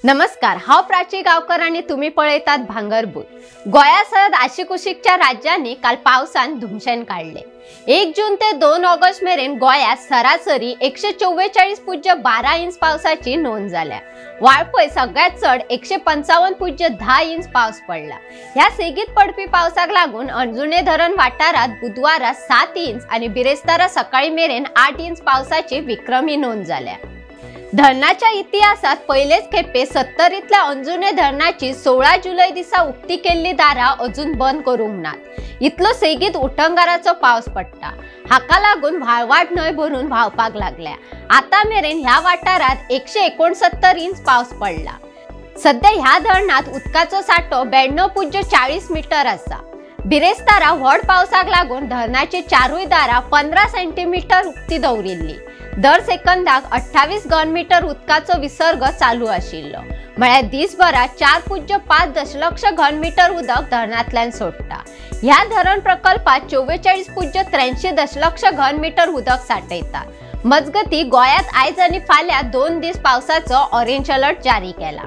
नमस्कार, हांव प्राची गांवकर आनी तुमी पळयतात भांगरभूंय। गोंया सयत आशिकुशीकच्या राज्यांनी काल पावसान धुमशेण काडले। 1 जून ते 2 ऑगस्ट मेरेन गोंयांत सरासरी 144.12 इंच पावसाची नोंद जाल्या। वाळपय सगळ्यात चड 155.10 इंच पावस पडला। ह्या सेगीत पडपी पावसाक लागून अंजुणे धरण वाठारांत बुधवारा 7 इंच आनी बिरेस्तारा सकाळी मेरेन 8 इंच पावसाची विक्रमी नोंद जाल्या। धरणाच्या इतिहासात पहिलेच खेपे 70तल्या अंजुणे धरणाची 16 जुलै दिसा उक्ती केल्ली दारां अजून बंद करूंक नात। इतलो सेगीत उटंगाराचो पावस पडटा, हाका लागून व्हाळवाट न्हंय भरून व्हांवपाक लागल्या। आता मेरेन ह्या वाठारात 169 इंच पावस पडला। सध्या ह्या धरणात उदकाचो साठो 92.40 मीटर आसा। बिरेस्तारा व्हड पावसाक लागून धरणाची चारूय दारां 15 सेंटीमीटर उक्ती दवरिल्ली। दर सेकंदाक 28 घनमीटर उदकाचो विसर्ग चालू आशिल्लो, म्हळ्यार दिसभरात 4.5 दशलक्ष घनमीटर उदक धरणांतल्यान सोडटा। ह्या धरण प्रकल्पात 44.83 दशलक्ष घनमीटर उदक साठयतात। मजगती गोंयांत आयज आनी फाल्यां 2 दीस पावसाचो ऑरेंज अलर्ट जारी केला।